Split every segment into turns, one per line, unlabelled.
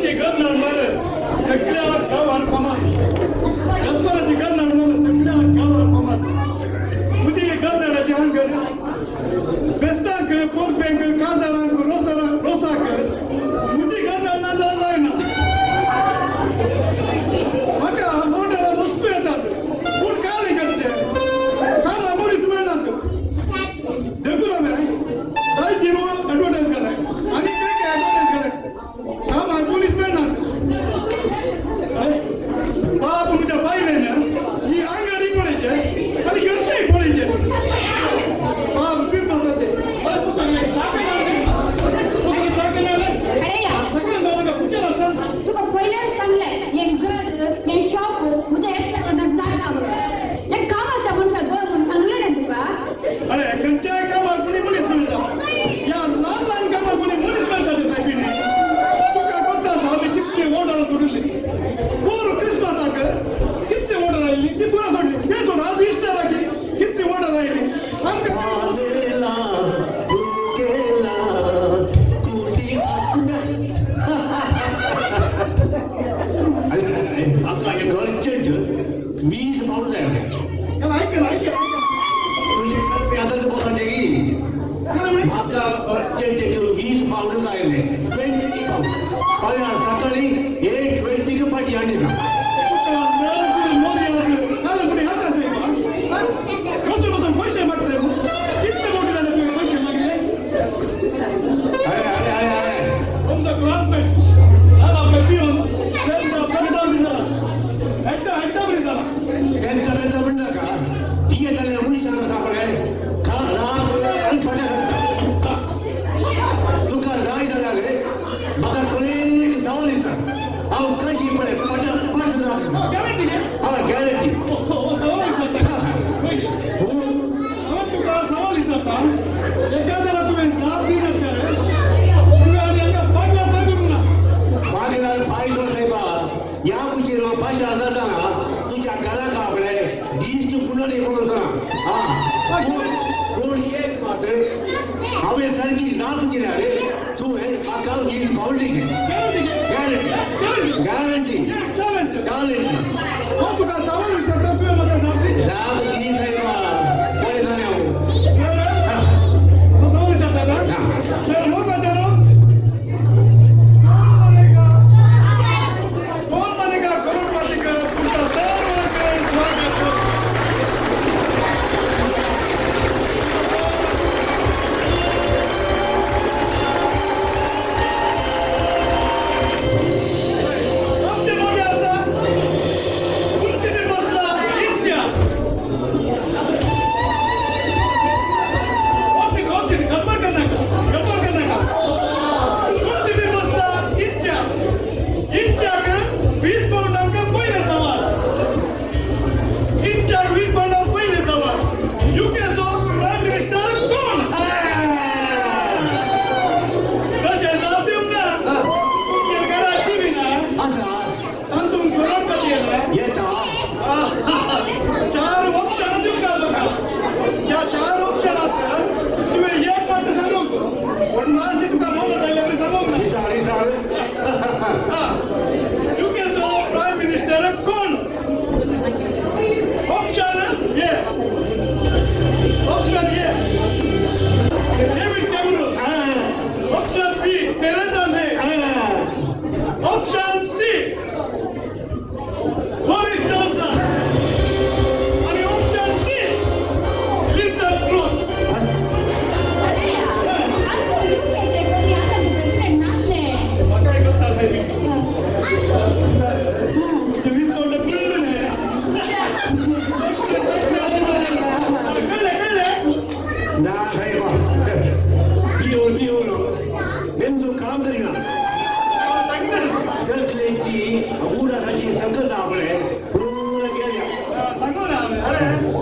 जस्पराची गरज म्हणल्यार सगळ्या गांवार फामाद. जस्पराची गरज म्हणल्यार सगळ्या गांवार फामाद. म्हणजे गरजाची आंगण फेस्ताक, पोरबेंक, काजारांक, रोसारांक, रोसाक म्हजी गरज ना जाल्यार जायना. म्हाका ऑर्डरा वस्तू येतात, पूण काय करचें, कामां मनीस मेळनात. देखून हांवें जायती एडवर्टायज केलें आनी काय काय एडवर्टायज केलें, कामां मनीस मेळनात. बाप म्हज्या बायलेन ही आंगडी पळयचे आनी घरचेय पळयचे. बाप फिरपाक जाते. अरे पुस्तक चाकण जालें, चाकण जालें, सगळें जालें, कुठे आसा?
तुका पयल्याच सांगलें, हें घर, हें शॉप म्हज्या एकल्या जायना म्हणून. एक कामाच्या मनशाक दवर म्हणून सांगलें न्ही तुका.
अरे खंयच्याय कामाक कोणी मनीस मेळटा, ह्या ल्हान ल्हान कामाक कोणी मनीस मेळटा ते सायबिणी. तुका कोत्ता आसा आमी कितली ऑर्डर सोडिल्ली. पोर क्रिसमसाक कितली ऑर्डर आयिल्ली ती पुरा सोडली. ते सोड, आज इस्टराक कितली ऑर्डर आयिल्ली आमकां.
पावेला केला कुटी. म्हाका एक अर्जंट 20 पावून जाय.
ऐकल ऐकल.
तुझे आतां तुका सांगचे की म्हाका अर्जंट एक 20 पावंड जाय, 20 पावंड. फाल्यां सकाळी 8:20 पाटी हाडली ना.
कसो कसो पयशे मागता, कितले मोठे जाले तुवें पयशे मागले.
अरे अरे अरे अरे.
तुमचा क्लासमेट झाला आपल्या पिऊन त्यांचा पंधरा झाला, हेड्डा हेड्डा बरी झाला.
त्यांचा त्यांचा म्हणलं का ती येताना मनशांक सांगले राग आनी फाल्यां घालता. तुका जाय जाल्यार म्हाका खंय सवाल दिसा, हांव कशी पळय पटा पट जाप.
गॅरंटी घे.
हा, गॅरंटी.
हो, सवाल विचारता. हांव तुका सवाल विचारता, एखाद्याला तुवें जाप दिना जाल्यार तुवें आनी हांगा पाटल्या पांय करूंक ना.
पागलार पांय सोड सायबा, ह्या कुशीर पाशार जाताना तुज्या घराक आपले दिश्ट पुंडली पडून ना. हा, पूण एक मात्र हांवें सारकी जाप दिल्यार तुवें म्हाका 20 पावंड दिवचे.
गॅरंटी घे.
Guarantee, guarantee.
चॅलेंज.
चॅलेंज.
हांव तुका सवाल विचारता, तुवें म्हाका जाप दिवची.
जाप दी सायबा, बरें जालें हांव.
तूं सवाल विचारता ना तर लोकांच्यानो, कोण बनेगा, कोण बनेगा करोडपती, तुमचा सर्वांकडे स्वागत. आमचे मध्ये असा उंचीने बसला इंडिया. गोसिट गडबड कर नका, गडबड कर नका. उंचीने बसला इंडिया. इंडियाक 20 पाऊंडांक पयले सवाल. इंडियाक 20 पाऊंडांक पयले सवाल, युकेचो प्रायम मिनिस्टर कोण? तशें जाप दिवंक ना, तुमच्या घरात टीव्ही ना.
आसा.
तातूंत करोडपती येता.
येता.
चार ऑप्शन दिवंक तुका. त्या चार ऑप्शनात तुवें एक मात सांगूंक, पूण राशी तुका नॉलेज आयल्या तरी सांगूंक ना.
विचार विचार.
युकेचो प्रायम मिनिस्टर कोण? Option A, option A David Cameron, option B Theresa May, option C Boris Johnson आणि ऑप्शन डी लिझ ट्रस.
अरे आमचो युकेचे कोणी आतांचे प्रेसिडेंट नाच न्ही.
म्हाका करता साहेब, 20 पावंड फुल न्ही. कळ्ळें कळ्ळें?
ना साहेबा, पिवन पिवन नेमकं काम करीना.
सांगता ना.
चर्चलेची उडासाची सगळं आपले पूर्ण केल्या.
सांगू ना हांवें. अरे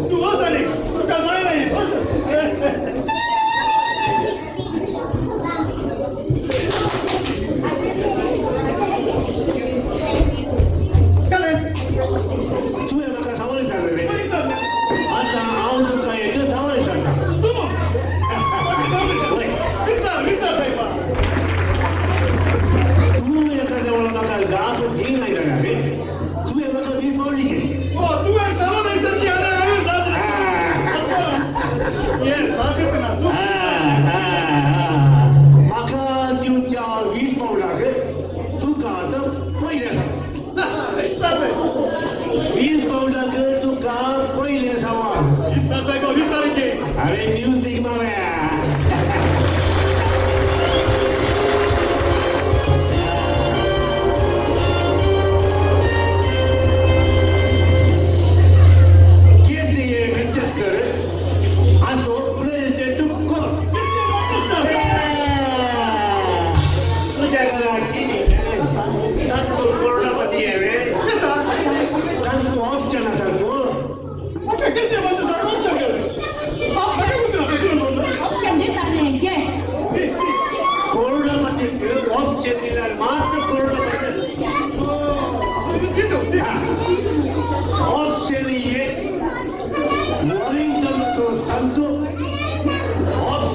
तूं बस आनी तुका जायना हें, बस. कळ्ळें?
तुवें म्हाका सवाल विचारलें रे.
खंय विचारलें?
आतां हांव तुका एक सवाल विचारता.
तूं म्हाका सवाल विचार. विचार विचार साहेबा.
तूं एका देवळाक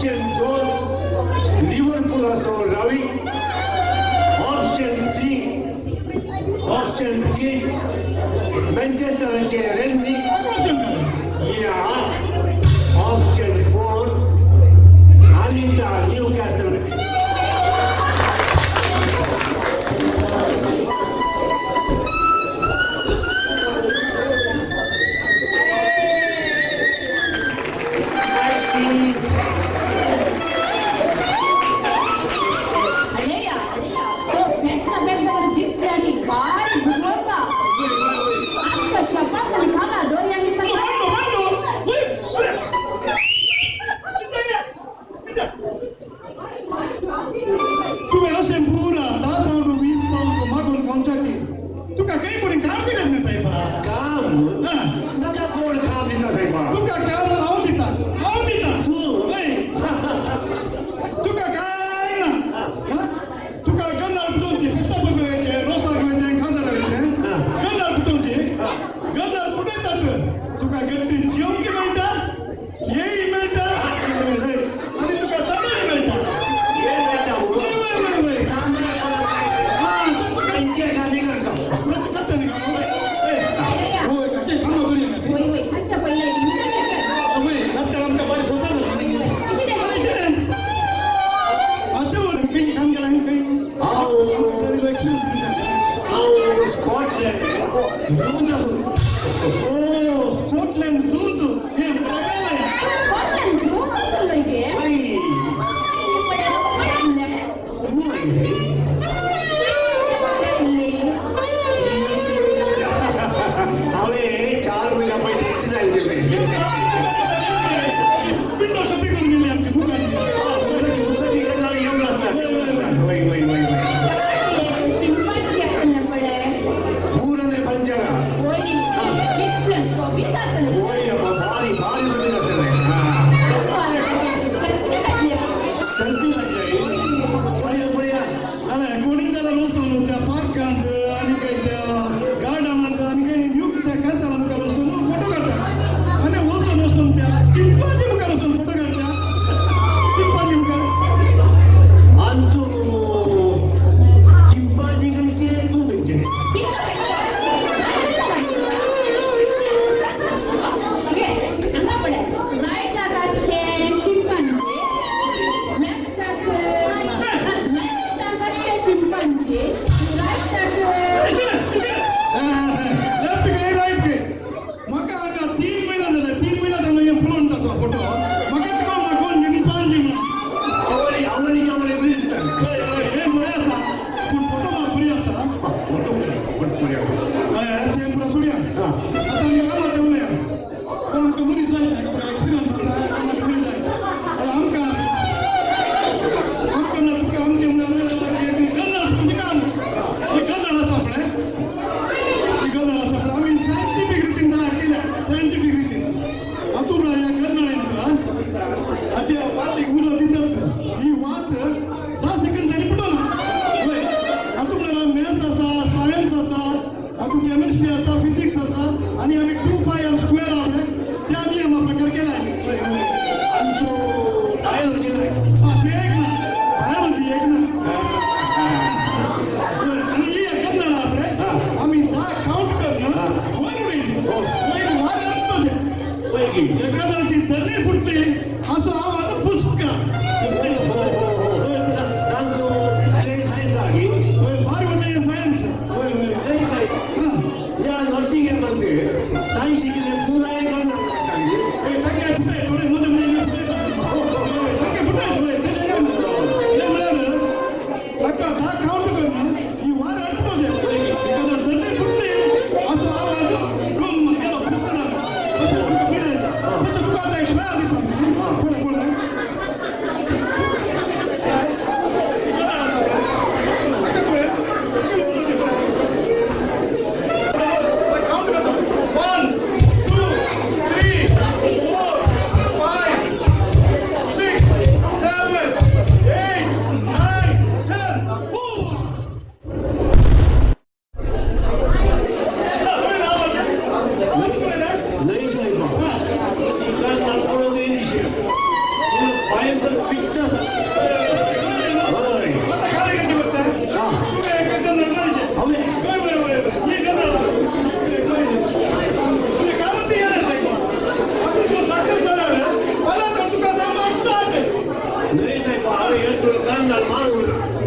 ऑप्शन 2 लिव्हरपूलाचो रवी, ऑप्शन सी, ऑप्शन 3 मँचेस्टराचे रेन्झी या ऑप्शन 4 अनिता न्यू कॅसल.
अलेया, तो बेगदा बेगदा दिसले भारी गुंगळता. आमच्या शॉपात आनी खाला दोन.
बांदो तुवें अशें पुरा 10 पावंड 20 पावंड मागून खावच्याकी तुका खंय पुणी काम कितें न्ही सायबा?
काम?
हा.
नाका. कोण काम दिता साहेबा?
तुका काम हांव दिता, हांव दिता.
तूं?
हय.
भितर फिट्ट आसा. हय.
आतां गाडी कशी करता?
हा.
तुवें एक कन्नड मारीचें.
हांवें
वय वय वय वय. ही कन्नड. तुवें कामती येलें सायबा. आतां तूं सक्सेस जाल्यार फाल्यां तर तुका सांबाळ स्टार्ट.
न्हय सायबा, हांवें हे तुका कन्नड मारूंक ना.